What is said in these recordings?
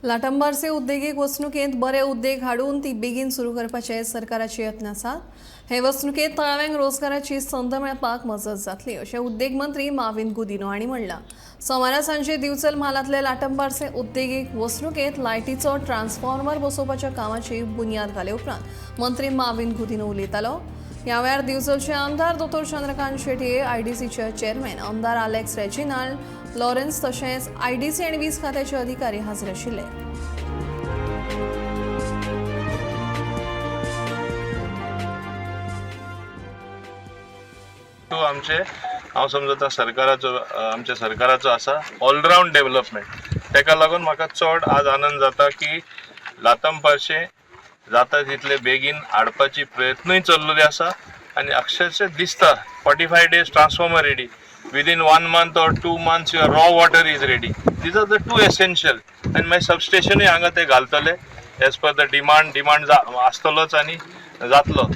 लाटंबारसे उद्देगीक वसणुकेंत बरे उद्देग हाडून ती बेगीन सुरू करपाचे सरकाराचे यत्न आसात. हे वसणुकेंत थळाव्यांक रोजगाराची संद मेळपाक मजत जातली, अशें उद्देग मंत्री माविन गुदिनो हांणी म्हणलां. सोमारा सांजे दिवचल म्हालांतले लाटंबारसे उद्देगीक वसणुकेंत लायटीचो ट्रान्सफॉर्मर बसोवपाच्या कामाची बुन्याद घाले उपरांत मंत्री माविन गुदिनो उलयतालो. ह्या वेळार दिवचलचे आमदार दोतोर चंद्रकांत शेटये, आयडीसीचे चेअरमॅन आमदार आलेक्स रेजिनाल्ड लॉरेन्स तशेंच आयडीसी आनी वीज खात्याचे अधिकारी हाजीर आशिल्ले. टू आमचे हांव समजता सरकाराचो, आमच्या सरकाराचो आसा ऑलरावंड डेव्हलपमेंट. ताका लागून म्हाका चड आज आनंद जाता की लातंपारशें जाता तितले बेगीन हाडपाची प्रयत्नूय चल्लेले आसा आनी अक्षरशः दिसता 45 days transformer ready, within one month or 2 months your raw water is ready. These are the two essential. आनी मागीर सबस्टेशनूय हांगा ते घालतले as per the demand. Demand आसतलोच आनी जातलो.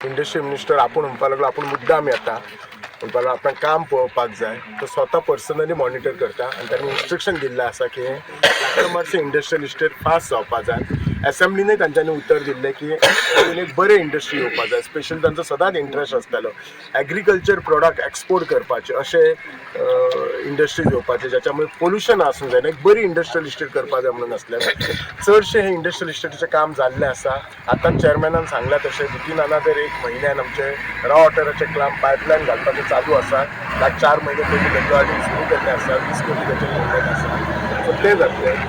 इंडस्ट्री मिनिस्टर आपूण म्हणपाक लागलो, आपूण मुद्दाम येता, म्हणपाक लागलो आपणाक काम पळोवपाक जाय. तो स्वता पर्सनली मॉनिटर करता आनी ताणें इन्स्ट्रक्शन दिल्लें आसा की लाटंबार्से इंडस्ट्रियल इस्टेट फास्ट जावपा जाय. एसेंब्लीनय तांच्यांनी उतर दिल्लें की एक बरें इंडस्ट्री येवपा जाय. स्पेशली तांचो सदांच इंट्रस्ट आसतालो एग्रीकल्चर प्रोडक्ट एक्सपोर्ट करपाचे, अशे इंडस्ट्रीज येवपाचे ज्याच्यामुळे पोल्युशन आसूंक जायना, एक बरी इंडस्ट्रियल इस्टेट करपा जाय म्हणून आसलें. चडशें हें इंडस्ट्रियल इस्टेटीचें काम जाल्लें आसा. आतां चेअरमॅनान सांगलां तशें विथीन अनादर एक म्हयन्यान आमचें रॉ वॉटराचें काम पायपलायन घालपाचें चालू आसा. 4 म्हयने पयलीं डब्ल्यू आर डी सुरू केल्लें आसा. 20 कोटी ताचें मोडलेलें आसा, सो तें जातलें.